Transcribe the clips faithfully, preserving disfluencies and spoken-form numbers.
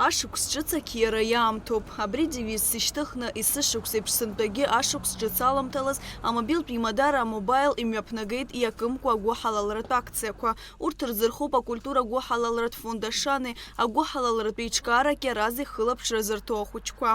Ашықәс ҿыц ақьиара иаамҭоуп. Абри девиз сышьҭыхны, есышықәс еиԥш сынтәагьы ашықәс ҿыц аламҭалаз амобилтә еимадара А-Мобаил имҩаԥнагеит иакымкәа агәыҳалалратә акциақәа. Урҭ рзырхоуп акультура гәыҳалалратә фонд Ашани, агәыҳалалратә еиҿкаара Кьарази хылаԥшра зырҭо ахәыҷқәа.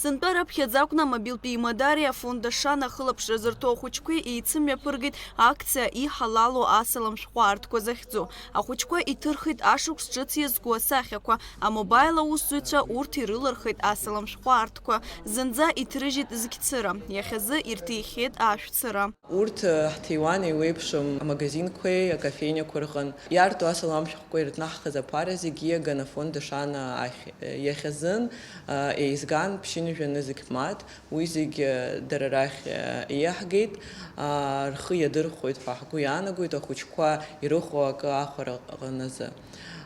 Сынтәа раԥхьаӡа акәны амобилтә еимадареи афонд Ашани ахылаԥшра зырҭо ахәыҷқәеи еицымҩаԥыргеит акциа Иҳалалу асалам шәҟәы аартқәа захьӡу. Ахәыҷқәа иҭырхит ашықәс ҿыц иазку асахьақәа, А-Мобаил аусзуҩцәа урҭ ирылырхит асалам шәҟәы аартқәа, зынӡа иҭрыжьит зқьцыра, иахьазы ирҭихьеит ашәцыра. Урҭ, э, ҳҭиуан еиуеиԥшым амагазинқәеи акафеиниақәа рҟынтә. Иаарту асалам шәҟәқәа ирыҭнаҳхыз аԥара зегьы иаган афонд Ашани ахь. Э, иахьазын, э, еизган ԥшьынҩажәа нызқь мааҭ, уи зегьы, э, дара рахь, э, иаҳгеит, э, рхы иадырхәоит ҳәа ҳгәы иаанагоит ахәыҷқәа ирыхәо акы ахәара ҟаназы.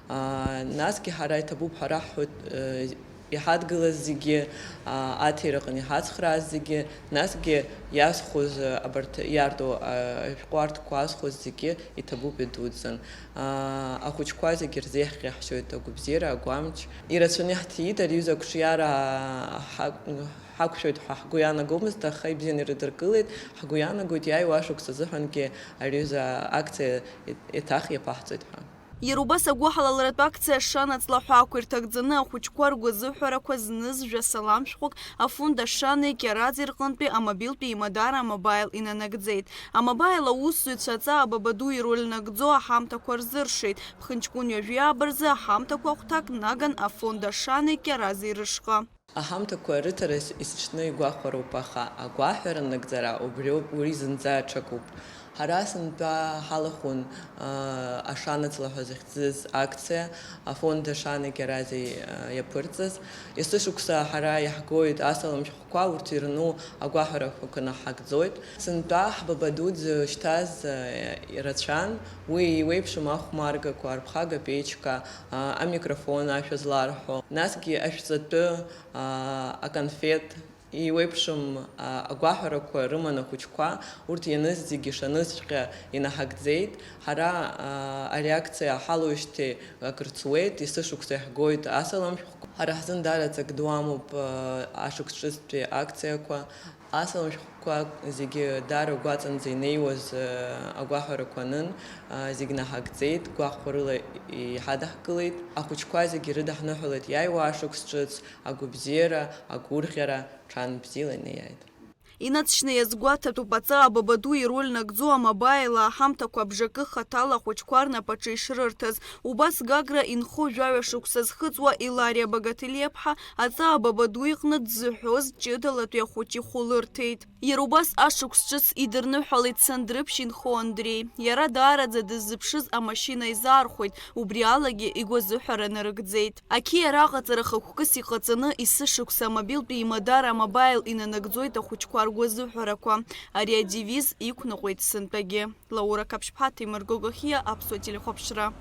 Э, насгьы ҳара иҭабуп ҳәа раҳҳәоит, э, иҳадгылаз зегьы, аа, аҭира аҟны иҳацхрааз зегьы, насгьы иазхәыз, абарҭ иаарту, аа, ашәҟәы аартқәа азхәыз зегьы иҭабуп идуӡӡан. Аа, ахәыҷқәа зегьы рзеиӷьаҳшьоит агәабзиара, агәамч. Ирацәаны иаҳҭиит, ари аҩыза ақәҿиара ҳа-, ҳақәшәоит ҳәа ҳгәы иаанагомызт, аха ибзианы ирыдыркылеит, ҳгәы иаанагоит, иааиуа ашықәс азыҳәангьы ари аҩыза акциа еҭах иаԥаҳҵоит ҳәа. Иара убас агәыҳалалратә акциа Ашани аҵлаҳәақәа ирҭагӡаны ахәыҷқәа ргәазыҳәарақәа зныз жәа салам шәҟәык афонд Ашани Кьарази рҟынтәи амобилтә еимадара А-Мобаил инанагӡеит. А-Мобаил аусзуҩцәа аҵаа Бабаду ироль нагӡо аҳамҭақәа рзыршеит. Ԥхынҷкәын ҩажәи ааба рзы аҳамҭақәа ахәҭак наган афонд Ашани Кьарази рышҟа. Аҳамҭақәа рыҭара ес-, есыҽны игәахәароуп, аха агәаҳәара нагӡара убриоуп, уи зынӡа аҽакуп. Ҳара сынтәа ҳалахәын, аа, Ашани аҵлаҳәа захьӡыз акциа, афонд Ашани Кьарази, аа, иаԥырҵаз. Есышықәса ҳара иаҳгоит асалам шәҟәқәа, урҭ ирну агәаҳәарақәа кны ҳагӡоит. Сынтәа ҳбаба ду дзышьҭаз, аа, ирацәан, уи еиуеиԥшым ахәмаргақәа, арԥхага печка, аа, амикрофон, ашәа зларҳәо, насгьы ашәҵатәы, аа, аконфеҭ, еиуеиԥшым, аа, агәаҳәарақәа рыман ахәыҷқәа, урҭ ианыз зегьы ишанызҵәҟьа инаҳагӡеит. Ҳара, аа, ари акциа ҳалоуижьҭеи акыр ҵуеит, есышықәса иаҳгоит асалам шәҟәқәа. Ҳара ҳзын даара ҵак ду амоуп, аа, ашықәс ҿыцтәи акциақәа. Асалам шәҟәқәа зегьы даара гәаҵанӡа инеиуаз, аа, агәаҳәарақәа анын, аа, зегь наҳагӡеит, гәахәарыла иҳадаҳкылеит. Ахәыҷқәа зегьы ирыдаҳныҳәалеит иааиуа ашықәс ҿыц, агәабзиара, агәырӷьара, ҽан бзиала инеиааит. Инаҵшьны иазгәаҭатәуп аҵаа Бабаду ироль нагӡо А-Мобаил аҳамҭақәа абжакы хаҭала ахәыҷқәа рнапаҿы ишрырҭаз. Убас Гагра инхо жәаҩа шықәса зхыҵуа Илариа Багаҭелиаԥҳа аҵаа Бабаду иҟны дзыҳәоз ҷыдалатәи ахәыҷ ихәы лырҭеит. Иара убас ашықәс ҿыц идырныҳәалеит Сандрыԥшь инхо Андреи. Иара даараӡа дыззыԥшыз амашьына изаархәеит, убри алагьы игәазыҳәара нарыгӡеит. Ақьиара аҟаҵара хықәкыс иҟаҵаны, есышықәса амобилтә еимадара А-Мобаил инанагӡоит ахәыҷқәа ргәазыҳәарақәа. Ари адевиз иқәныҟәеит сынтәагьы. Лаура Қаԥшьԥҳа, Ҭемыр Гогохиа, Аԥсуа телехәаԥшра.